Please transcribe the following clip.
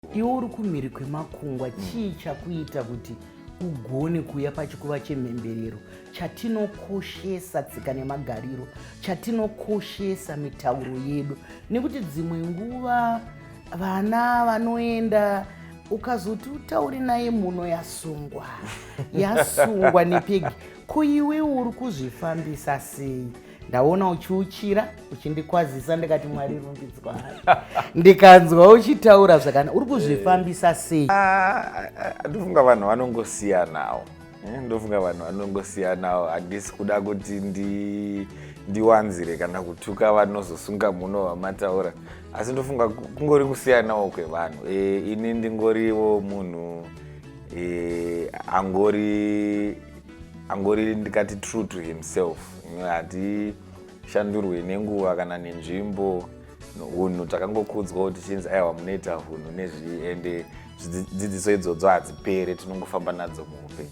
Iwe uri kumhiri kwemakungwa, chii chakuita kuti ugone kuuya pachikuva chemhemberero, chatinokoshesa tsika nemagariro, chatinokoshesa mitauro yedu? Nekuti dzimwe nguva vana vanoenda, ukazoti utaure naye, muno yasungwa, yasungwa nepegi. Ko iwe uri kuzvifambisa sei? Ndaona uchiuchira, uchindikwazisa, ndikati, "Mwari rumbidzwa." Ndikanzwa uchitaura zvakanaka. Uri kuzvifambisa sei? Ah, ah, ndofunga vanhu vanongosiyanawo. Ndofunga vanhu vanongosiyanawo. Handisi kuda kuti ndiwanzire kana kutuka vanozosunga muno vamataura, asi ndofunga kungori kusiyanawo kwevanhu. Ini ndingoriwo munhu angori ndikati true to himself. Handishandurwe nenguva kana nenzvimbo. Unhu takangokudzwa tichinzi, "Aiwa, munoita hunhu nezvii," ende dzidziso idzodzo hadzipere, tinongofamba nadzo muupenyu.